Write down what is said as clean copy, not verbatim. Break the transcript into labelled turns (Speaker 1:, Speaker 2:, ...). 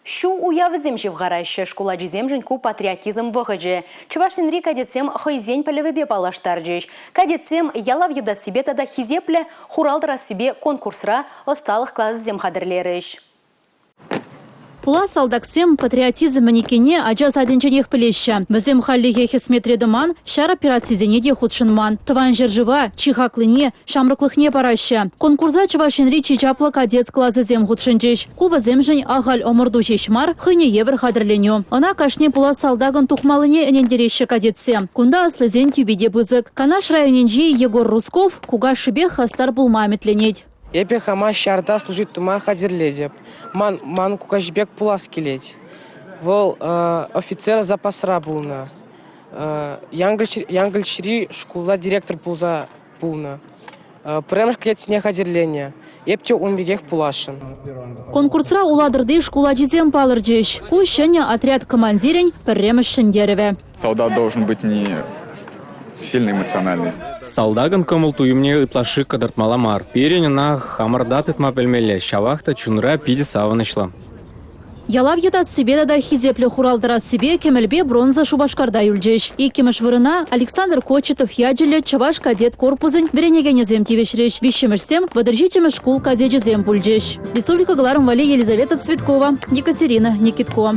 Speaker 1: Ҫу уявӗсем ҫывхараҫҫӗ. Шкул ачисемшӗн ку патриотизм вӑхӑчӗ. Чӑваш Енри кадетсем хӑйсен пӗлӗвӗпе паллаштарчӗҫ. Кадетсем ялав йӑтассипе тата хисеплӗ хурал тӑрассипе конкурсра ӑсталӑх класӗсем хатӗрлерӗҫ.
Speaker 2: Пулас салтаксем патриотизм мӗн иккенне ача садӗнченех пӗлеҫҫӗ. Вӗсем хальлӗхе хӗсметре тӑман, ҫар операцисене те хутшӑнман. Тӑван ҫӗршыва, чи хаклине, ҫамрӑклӑхне параҫҫӗ. Конкурса Чӑваш Енри чи чаплӑ кадет класӗсем хутшӑнчӗҫ. Ку вӗсемшӗн ахаль ӑмӑрту ҫеҫ мар, хӑйне евӗр хатӗрленӳ. Ӑна кашни пулас салтакӑн тухмаллине ӗнентереҫҫӗ кадетсем. Кунта аслисен тӳпи те пысӑк. Канаш районӗнчи Егор Руссков кукашшӗпех хастар пулма ӗмӗтленет.
Speaker 3: Эпӗ хама ҫарта служить тума хатӗрлетӗп. Ман, ман кукаҫи пек пулас килет. Вӑл офицер запасра пулнӑ. Янкӑлчри шкулта директор пулса пулнӑ. Пӗрремӗш кадетсене хатӗрленӗ. Эп те ун пекех пуласшӑн.
Speaker 2: Конкурсра Улатӑрти шкул ачисем палӑрчӗҫ. Ку ҫӗнӗ отряд командирӗн пӗрремӗш ҫӗнтерӗвӗ.
Speaker 4: Солдат должен быть не сильно эмоциональный.
Speaker 5: Салтакӑн кӑмӑл-туйӑмне ытлашши кӑтартмалла мар. Пирӗн ӑна хамӑрта тытма пӗлмелле, ҫавах та чунра питӗ савӑнӑҫлӑ.
Speaker 2: Ялав йӑтассипе тата хисеплӗ хурал тӑрассипе кӗмӗлпе бронза Шупашкарта юлчӗҫ. Иккӗмӗш вырӑна Александр Кочетов ячӗллӗ Чӑваш кадет корпусӗн вӗренекенӗсем тивӗҫрӗҫ. Виҫҫӗмӗшсем 37-мӗш шкул кадечӗсем пулчӗҫ. Республика кӑларӑм валли Елизавета Цветкова, Екатерина Никитко.